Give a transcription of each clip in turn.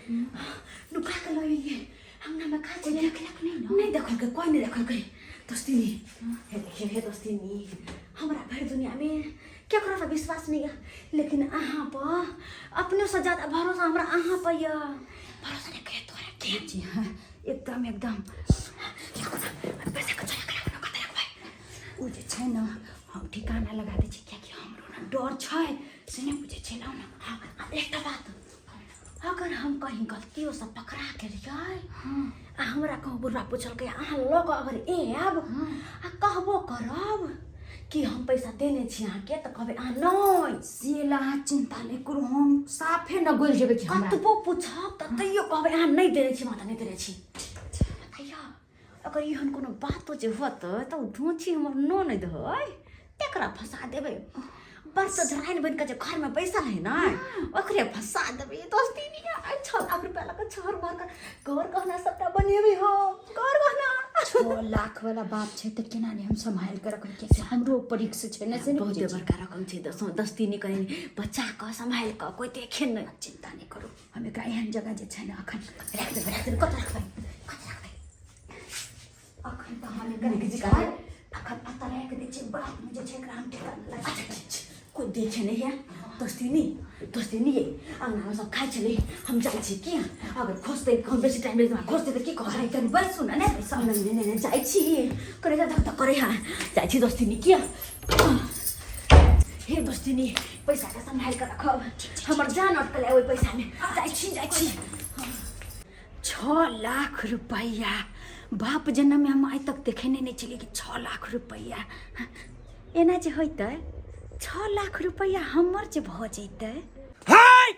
नुका के लऽ एलियै अंगना में खाइ कोई छलियै देखलक नहि ने नहीं देखलकै कोई नहीं देखलकै दोस्तिनी हे देखिए हे दोस्तिनी हमरा भरि दुनिया में केकरो पर विश्वास नहीं है लेकिन अहाँ पर अपने से ज्यादा भरोसा हमरा अहाँ पर यऽ भरोसा नहीं करे तोरा के जी हाँ एकदम एकदम पैसा के चोरा के रखनो कतऽ रखबै ओ जे छै ने हम ठिकाना लगा दै छी कियाकि हमरो ने डर छै से नहि बुझै छै लाउ ने हाँ आ एकटा बात अगर हम कहीं गलतियों से पकड़ा गेलियै आ हमरा कहूँ बुढ़वा पुछलकै अहाँ लऽ कऽ अगर आयब आ कहबो करब कि हम पैसा देने छी अहाँके तऽ कहबै अहाँ नहि से ला अहाँ चिन्ता नहि करू हम साफे न गलि जेबै कि हमरा कतबो पूछब तऽ तैयो कहबै अहाँ नहि देने छी माता नहि देने छी बताइयो अगर एहन कोनो बातो जे होतै तऽ ओ ढोंची हमर ननद है तकरा फंसा देबै बर्ष धराइन बनि कऽ जे घरमे बैसल है ने ओकरे फंसा देबै दोस्ती नहीं 6 लाख रुपया लऽ कऽ छहर मार कऽ घर गहना सबटा बनेबै हम घर गहना 6 लाख वाला बात छै तऽ केना नहि हम सम्हालि कऽ रखबै कियाकि हमरो ऊपर रिक्स छै ने से नहि बहुते बुझै छी बड़का रकम छै दस दस्ती कनि बचा कऽ सम्हालि कऽ कोइ देखे नहि चिन्ता नहि करू हम एकरा एहन जगह जे छै ने अखन राखि देबै राखि देबै कतऽ रखबै कतऽ रखबै अखन तऽ हम एकरा नीक जे जकाँ छै अखन एतऽ राखि दै छियै बादमे जे छै एकरा हम ठिकाना लगा अच्छा ठीक छै कोइ देखे नहि है दोस्ती दोस्ती ये अङ्गनामे सब खाइ छलै हम जाइ छी की अगर खोजतै हम बेसी टाइम लागि खोजतै तऽ की कहबै कनि बैसू ने नहि बैसब नहि नहि नहि जाइ छी करे धक धक करे हाँ जाइ छी दोस्ती किया हे दोस्तिनी पैसाके सम्हालि कऽ रखब हमर जान अटकल है ओहि पैसामे जाइ छी जाइ छी 6 लाख रुपैआ बाप जन्ममे हम आइ तक देखेने नहि छलियै कि 6 लाख रुपैआ एना जे होइतै 6 लाख रुपैआ हमर जे भऽ जैतै। हाय,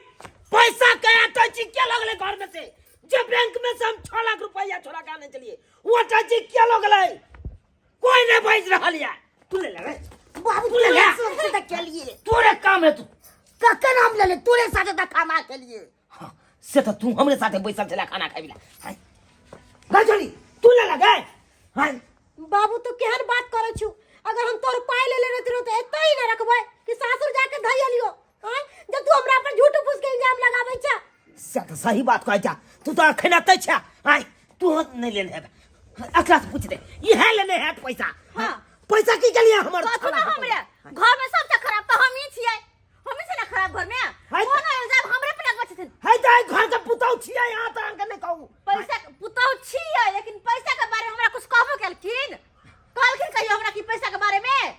पैसा के अटैची क्या लगले घर में से? जे बैंक में से हम 6 लाख रुपया छोड़ा के आने चलिए, वो अटैची क्या लगले? कोई नहीं भेज रहा लिया। तू ले ले रे। बाबू तू ले ले। तोरे से के लिए तोरे काम है तू। कक्के नाम ले ले तोरे साथे त खाना के लिए। हाँ, से तो तू हमरे साथे बैसल छला खाना खाइला। हाय गजरी, तू ले लगे। हाय बाबू, तू केहन बात करै छु? अगर हम तोर पाई ले ले रहती तो एतै ही ना रखबै कि सासुर जाके धइ लियो? हैं, जब तू हमरा पर झूठ फूस के इल्जाम लगाबै छ। से तो सही बात कहै छा तू तो अखन अतै छा। हाय, तू नहीं लेने है? अकरा से पूछ दे, इहे लेने है पैसा। हाँ। पैसा की के लिए हमर? कथु ना, हमरे घर में सबसे खराब तो हम ही छियै, हम ही छियै ना खराब घर में। है। कोनो इल्जाम हमरे पे लगबै छथिन। है तऽ घर के पुतहु छियै यहाँ तऽ अहाँके नहि कहू। पैसा के पुतहु छियै, लेकिन पैसा के बारे में हमरा कुछ कहबो केलखिन? कहलखिन कहियो हमरा कि पैसा के बारे में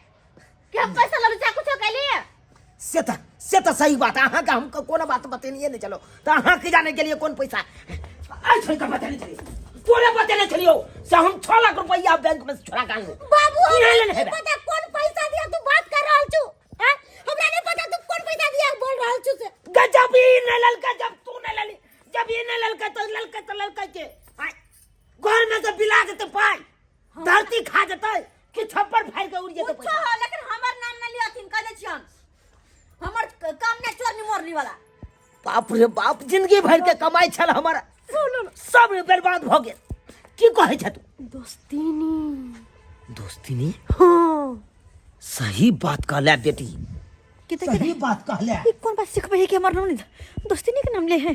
कि हम पैसा ललू चाहे कुछो कैलिए? से तऽ सही बात है। अहाँके हम कोनो बात बतेनिए नहि चलो तऽ अहाँ की जाने के लिए कोन पैसा आइ छोड़ के बतेने छलियै। तोरे बतेने छलियौ से हम 6 लाख रुपया बैंक में से छोड़ा के आनलहुँ। बाबू, की हमरा लेने नहीं हेबै? पता कौन पैसा दिया तू बात कर रहल छु। हैं, हमरा नहीं पता तू कौन पैसा दिया बोल रहल छु से। गजब, ई नहि ललका जब तू नहि लली, जब ई नहि ललका तऽ ललका तऽ ललका के आइ घर में से बिला जेतै पाइ, धरती खा जेतै कि छप्पर फाड़ि के उड़ जेतै कुछो पैसा। हो, लेकिन हमर नाम न लियथिन, कह दै छियन। हमर काम नहि चोरनी मोरनी वाला। बाप रे बाप, जिंदगी भर के कमाई छल हमर, सब बर्बाद भऽ गेल। की कहै छ तू? दोस्तीनी। दोस्तीनी। हाँ। सही बात कहले बेटी। किते? सही बात कहले। ई कोन बात सिखबै है कि हमर नाम नहीं दोस्तीनी के नाम ले है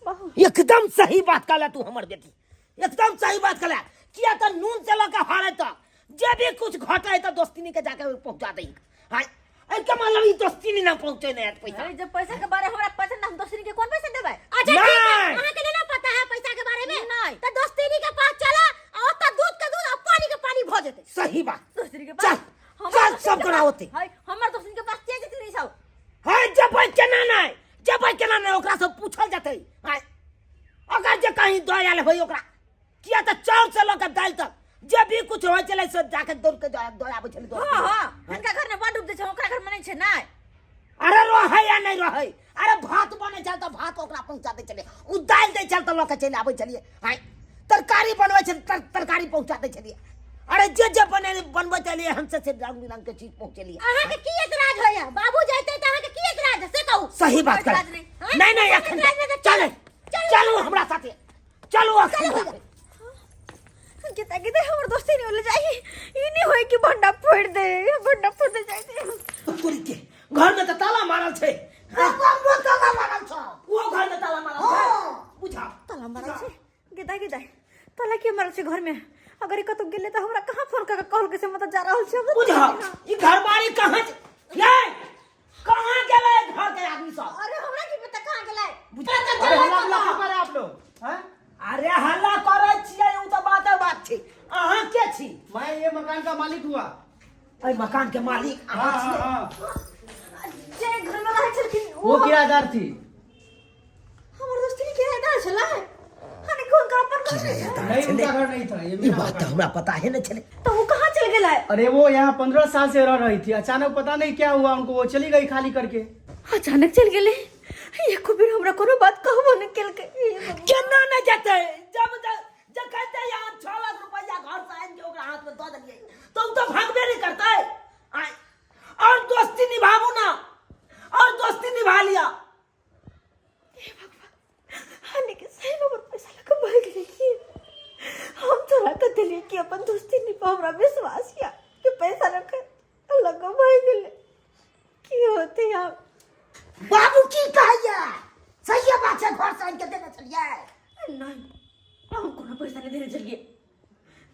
बाबू? एकदम सही बात कहले तू हमर बेटी, एकदम सही बात कहले। किया तऽ नून से लऽ के हारे तक जे भी कुछ घटे तऽ दोस्तीनी के जाके पहुंचा दही। हाय, एहिके मतलब ई दोस्तीनी ना पहुंचे नहीं पैसा। अरे, जब पैसा के बारे हमरा पता ना, हम दोस्तीनी के कौन पैसा देबै? अच्छा ठीक है। नहीं। अहाँ के नहीं ना पता है पैसा के बारे में? नहीं। तो दोस्तीनी के पास चला और ओतऽ दूध के दूध और पानी के पानी भ जेतै। सही बात। दोस्तीनी के चल, पास हमर चल, दोस्तीनी सब के गोरा पास- होते। हाय, हमर दोस्तीनी के पास के जेतै नहीं सब। हाय, जबै केना नहि, जबै केना नहि, ओकरा से पूछल जेतै। हाय, अगर जे कहीं दऽ आयल होय ओकरा, किया तऽ चाउर से लऽ के दालि तक जे भी कुछ होइ छलै से जाके दौड़ के दऽ आबै छलै। हाँ हाँ, हिनका घर में बड उपजै छै, ओकरा घर में नहीं छै नहीं। अरे रहै या नहि रहै, अरे भात बनै छल तऽ भात ओकरा पहुँचा दै छलियै, ओ दालि दै छल तऽ लऽ के चलि आबै छलियै। आँय, तरकारी बनबै छल तरकारी पहुँचा दै छलियै। अरे जे जे बने बनबै छलियै हम से रंग बिरंग के चीज पहुँचेलियै। अहाँ के की एतराज होइया? बाबू जैते तऽ अहाँ के की एतराज है से कहू। सही बात कर। एतराज नहीं। नहीं नहीं, अखन एतराज नहीं तऽ चले चलू, हमरा साथे चलू अखन। किता किता हमर दोस्ती नहीं होले जाई, ई नहीं होय कि भंडा फोड़ दे, भंडा फोड़ दे जाई दे। तोरी के घर में तऽ ताला मारल छै। हमरो ताला मारल छौ। ओ घर में ताला मारल छै, बुझाओ। रहल छी घर में। अगर ई कतौ गेलै तऽ हमरा कहाँ फोन कऽ के कहलकै से मतलब जा रहल छी हम। बुझह ई घरबारी कहाँ ये कहाँ गेलै घर के आदमी सब? अरे हमरा की पता कहाँ गेलै। अरे हल्ला गुल्ला क्यों कर रहे आप लोग हैं? अरे हल्ला करै छियै उ तऽ बाते बात छै। अहाँ के छी? मैं ये मकान का मालिक हुआ। एहि मकान के मालिक अहाँ हाँ छियै? हाँ हाँ। जे घर में रहै छलखिन वो किराएदार थी। हमर दोस्ती के किराएदार छलै। हने कोन का अपन घर नहीं किराएदार नहीं छलै। उनका घर नहीं था ये ई मेरा बात तऽ मकान। हमरा पता है नहीं छलै। तऽ ओ कहाँ चल गेलै? अरे वो यहाँ 15 साल से रह रही थी, अचानक पता नहीं क्या हुआ उनको, वो चली गई खाली करके। अचानक चल गेलै, एको बेर हमरा कोनो बात कहबो नहि केलकै। हे भगवान। केना नहि जेतै जब जखन ते यहाँ 6 लाख रुपया घर से आनि के ओकरा हाथ में दऽ देलियै तऽ ओ तऽ भागबे नहि करतै। आँय, और दोस्ती निभाबू ना, और दोस्ती निभा लिया। हानि के सही में हमर पैसा लऽ कऽ भागि गेलै की? हम तोरा कऽ देलियै कि अपन दोस्ती निभा, हमरा विश्वास यऽ कि पैसा रख लऽ कऽ भागि गेलै। की होतै आब? बाबू की कहैया? सही बात छै, घर से आनि के देने छलियै? नहि, हम कोनो पैसा नहि देने छलियै,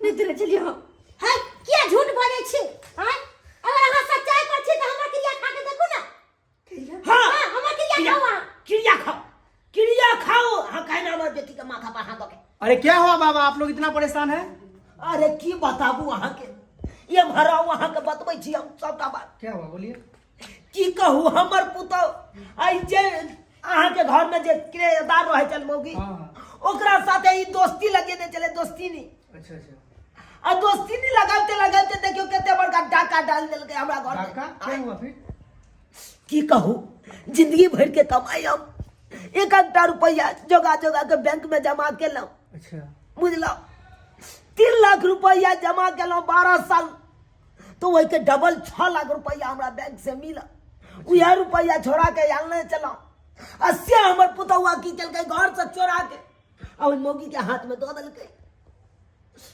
नहि देने छलियै हम। है किया झूठ बजै छी? आँय, अगर अहाँ सच्चाई पर छी तऽ हमरा क्रिया खा के देखू ना। हाँ, हाँ, हमर क्रिया खाउ अहाँ। क्रिया खाओ, क्रिया खाओ। हाँ, कहना हमर बेटी के माथा पर हाथ दके। अरे क्या हुआ बाबा, आप लोग इतना परेशान है? अरे की बताबू अहाँ के, ये भराऊ अहाँ के बतबै छी हम सबटा बात। क्या हुआ बोलिए? की कहू, हमर पुतहु आई जे अहाँ के घर में जे किराएदार रहे छल मौगी, हाँ। ओकरा साथे ई दोस्ती लगेने छलै, दोस्ती नहीं। अच्छा अच्छा। आ दोस्ती नहीं लगाते लगाते देखियो कते बड़का डाका डाल देलकै हमरा घर में। डाका? क्या हुआ फिर? की कहू, जिंदगी भर के कमाई हम एक एकटा रुपया जोगा जोगा के बैंक में जमा केलहुँ। अच्छा। बुझलहुँ, 3 लाख रुपया जमा केलहुँ 12 साल, तो वही के डबल 6 लाख रुपया हमरा बैंक से मिलल। उएह रुपया छोड़ा के आनने छलहुँ, आ से हमर पुतहुआ की केलकै, घर से चोरा के आ ओहि मौगी के हाथ में दऽ देलकै।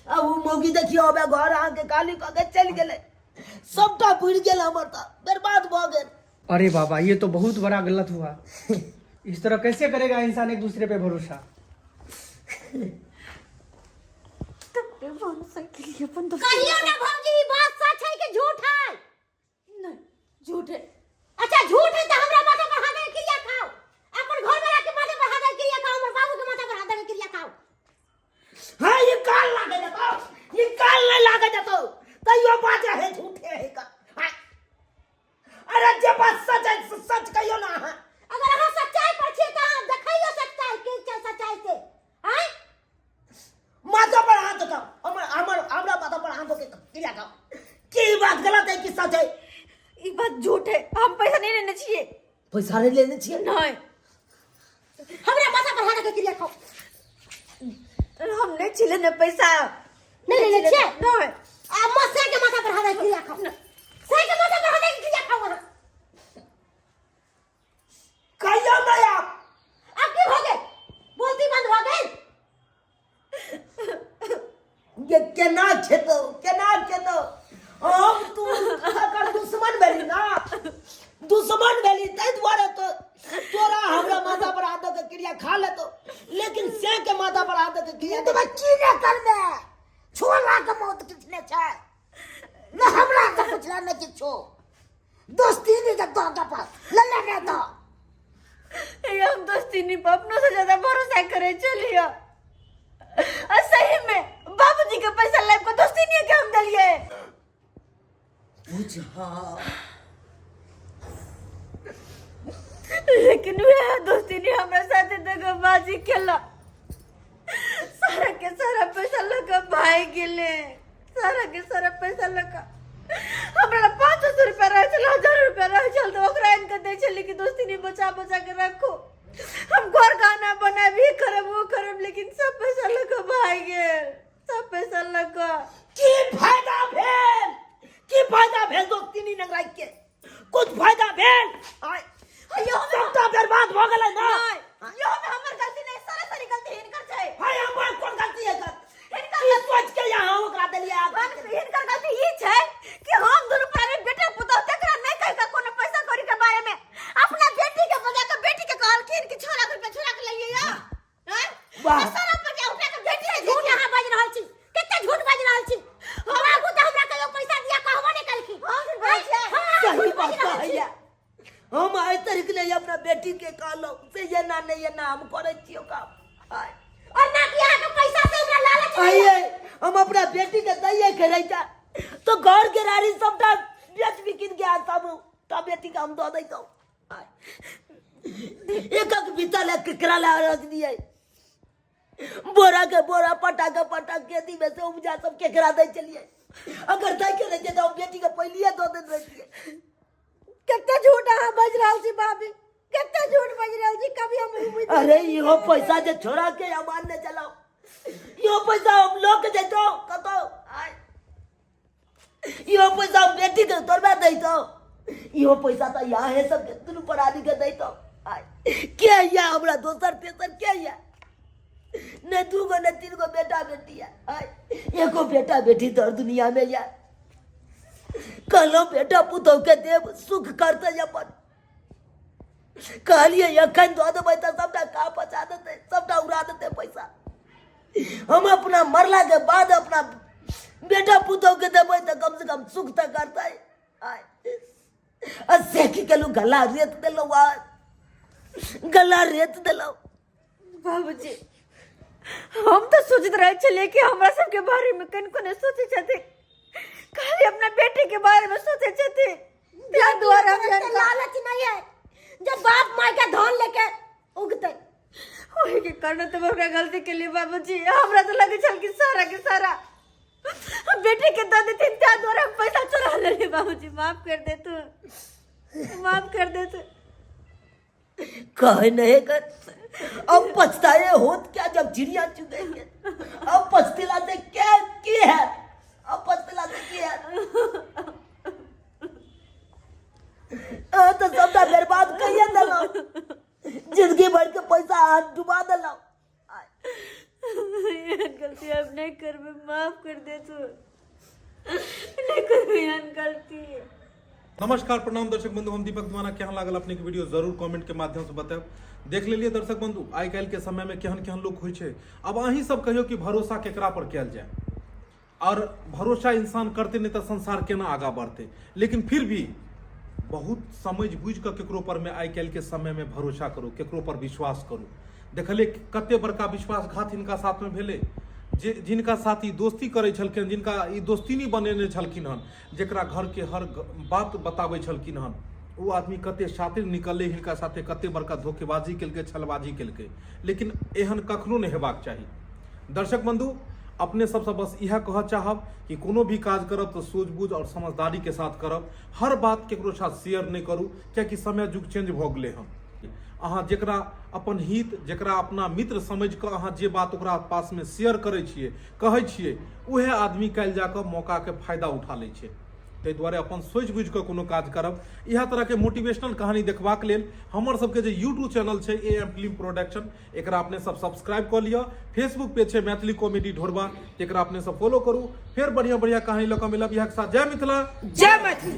आ ओ मौगी देखियौ अबे घर अहाँके खाली कऽ के चलि गेलै, सबटा बुड़ि गेल हमर, तऽ बर्बाद भऽ गेल। अरे बाबा ये तो बहुत बड़ा गलत हुआ, इस तरह कैसे करेगा इंसान एक दूसरे पे भरोसा? तब भरोसा के लिए अपन दोस्ती कहियो ना भौजी, ई बात सच है कि झूठ है? नहीं, झूठ है। अच्छा झूठ है तो हमरा माथा पर हाथ धऽ के क्रिया खाओ, अपन घर वाला के माथा पर हाथ धऽ के क्रिया खाओ, हमर बाबू के माथा पर हाथ धऽ के क्रिया खाओ। हाँ, ये काल लागे जतो, ये काल नहीं लागे जतो, तैयो बाजे है झूठे है का। हाँ। अरे जे बात सच है सच कहियो ना अहाँ। अगर अहाँ सच्चाई पर छी तऽ अहाँ देखैयो सच्चाई के छै सच्चाई से। आँय? माथा पर हाथ धऽ, हमर हमर हमरा माथा पर हाथ धऽ के क्रिया खाओ। की बात गलत है कि सच है? ई बात झूठ है, हम पैसा नहीं लेने छियै। पैसा नहीं लेने छियै? नहीं। हमरा माथा पर हाथ धऽ के क्रिया खाओ। हम नहीं छिले ने पैसा। नहीं लेने छियै? नहीं। आ मौसा के माथा पर हाथ धऽ के क्रिया खाओ। सही के माथा पर हाथ धऽ के क्रिया खाओ अहाँ। कहियो नहीं आप। अब की भऽ गेल? बोलती बंद भऽ गेल? ये केना खेतो, केना खेतो? हम तू अगर दुश्मन भेली ना, दुश्मन भेली ताहि दुआरे तो तोरा हमरा माथा पर हाथ दऽ के क्रिया खा लेतो, लेकिन से के माथा पर हाथ दऽ के क्रिया तो की ने करबे? 6 लाख मौत किछने छै न, हमरा से पुछला न किछो। दोस्ती नहीं जब तो पास लल्ला ने तो ये हम दोस्ती नहीं पर अपनों से ज्यादा भरोसा करे चलिए। आ सही में बाबूजी के पैसा लाइफ को दोस्ती नहीं के हम दलिए। बुझा। लेकिन वह दोस्ती नहीं हमरा साथे दगाबाजी केला, सारा के सारा पैसा लगा भाई गेले, सारा के सारा पैसा लगा हमरा 500 रुपया रहे छल, 1000 रुपया रहे छल, तो ओकरा आनि के दै छली कि दोस्ती नहीं बचा बचा के रखो, हम घर गाना बनाबी ये करब वो करब, लेकिन सब पैसा लगा भाई गेल, सब पैसा लगा। की फायदा भेल? की फायदा भेल दोस्ती नहीं नगराई के? कुछ फायदा भेल? आय, सबटा बर्बाद भऽ गेलै ना। नहीं, यो में हमर गलती नहीं, सारा सारी गलती हिनकर छै। हाय, हमर कोन गलती है कर? हिनकर की सोच के यहाँ ओकरा देलियै आब? हिनकर गलती ई छै कि हम दुनू प्राणी बेटा पुतहु तकरा नहीं कहि के कोनो पैसा कौड़ी के बारे में अपना बेटी के बजा के बेटी के कहलखिन कि 6 लाख रुपया छोड़ा के लइयै या। हैं? वाह। आ सारा पैसा उठा के बेटी के झूठ अहाँ बाजि रहल छी। ना हम करै छियो काम। आय। और ना कि अहाँ के पैसा से हमरा लालच नहीं। आइए हम अपना बेटी के दैये के रहिता तो घर के रानी सबटा बेच बिकिन के आ सब तब बेटी के हम दऽ दैतहुँ। एक एक बीता ले केकरा ले रख दिए, बोरा के बोरा पटा के पटा खेती में से उपजा सब केकरा दै चलिए। अगर दै के रहितै तऽ हम बेटी के पहिलिए दऽ दैत रहितियै। कते झूठ अहाँ बाजि रहल छी भाभी, कते झूठ बाजि रहल छी। कभी हम उम्मीद अरे इहो पैसा जे छोड़ा के हम आनने चलाउ, इहो पैसा हम लऽ के जैतौ कतौ, इहो पैसा हम बेटी के तोड़बा दैतौ, इहो पैसा तऽ यहाँ है सब दुनू प्राणी के दैतौ। के या हमरा दोसर तेसर के या ने दू गो ने तीन गो बेटा बेटी है, एगो बेटा बेटी तोर दुनिया में या। कहलो बेटा पुतोह के देव सुख करते अपन, कहलिए एखन दऽ देबै तऽ सबटा का पचा देतै, सबटा उड़ा देतै पैसा। हम अपना मरला के बाद अपना बेटा पुतोह के देबै तऽ कम से कम सुख तऽ करतै। आ से की केलहुँ, गला रेत देलहुँ, आ गला रेत देलहुँ। बाबूजी हम तऽ सोचैत रहै छलियै कि हमरा सबके बारेमे कनिको नहि सोचै छथिन, खाली अपना बेटीके बारेमे सोचै छथिन। ताहि दुआरे हम एते लालच नहीं है जब बाप माय के धन लेके उगते। ओहि के कारण तऽ ओकरा गलती के लिए बाबूजी। हमरा तऽ लगै छल कि सारा के सारा हम बेटी के दऽ देथिन, ताहि दुआरे हम पैसा चोरा लेलियै। बाबूजी माफ कर दे तू, माफ कर दे तू। कहे नहीं कर, अब पछताए होत क्या जब चिड़िया चुगेंगे। अब पछतेला से क्या की है, अब पछतेला से की है। अहाँ तो सबटा बर्बाद कहिए देलहुँ, जिंदगी भर के पैसा अहाँ डुबा देलहुँ। एहन गलती अब नहीं करबे, माफ कर दे तू, नहीं करबे एहन गलती। नमस्कार प्रणाम दर्शक बंधु, हम दीपक दीवाना। केहन लागल अपने के वीडियो जरूर कमेंट के माध्यम से बतायब। देख लेलिए दर्शक बंधु आइ काल्हि के समय में केहन केहन लोग होइ छै। अब अहीं सब कहियो कि भरोसा केकरा पर कयल जाय, और भरोसा इंसान करते नहीं तो संसार केना आगा बढ़ते। लेकिन फिर भी बहुत समझ बुझि कऽ केकरो पर में आइ काल्हि के समय में भरोसा करू, केकरो पर विश्वास करू। देखलिए कते बड़का विश्वासघात हिनका साथ में भेलै। जे जिनका साथ ई दोस्ती करै छलखिन, जिनका ई दोस्ती नहीं बनेने छलखिन हन, जेकरा घर के हर बात बताबै छलखिन हन, ओ आदमी कते शातिर निकललै, हिनका साथे कते बड़का धोखेबाजी केलकै, छलबाजी केलकै। लेकिन एहन कखनो नहि हेबाक चाही। दर्शक बंधु अपने सबसँ बस इएह कहऽ चाहब कि कोनो भी काज करब तऽ सूझबूझ और समझदारी के साथ करब। हर बात केकरो साथ शेयर नहि करू, कियाकि समय युग चेंज भऽ गेलै हन। अहाँ जेकरा अपन हित, जेकरा अपना मित्र समझि कऽ अहाँ जे बात ओकरा पासमे शेयर करै छियै, कहै छियै, उएह आदमी काल्हि जाकऽ मौकाके फायदा उठा लै छै। ताहि दुआरे अपन सोचि बुझि कऽ कोनो काज करब। इएह तरहके मोटिवेशनल कहानी देखबाक लेल हमर सबके जे यूट्यूब चैनल छै ए एम फिल्म प्रोडक्शन, एकरा अपने सब सब्सक्राइब कऽ लिअ। फेसबुक पेज छै मैथिली कॉमेडी ढोरबा, एकरा अपने सब फॉलो करू। फेर बढ़िया बढ़िया कहानी लऽ कऽ मिलब। इएह के साथ जय मिथिला, जय मैथिली।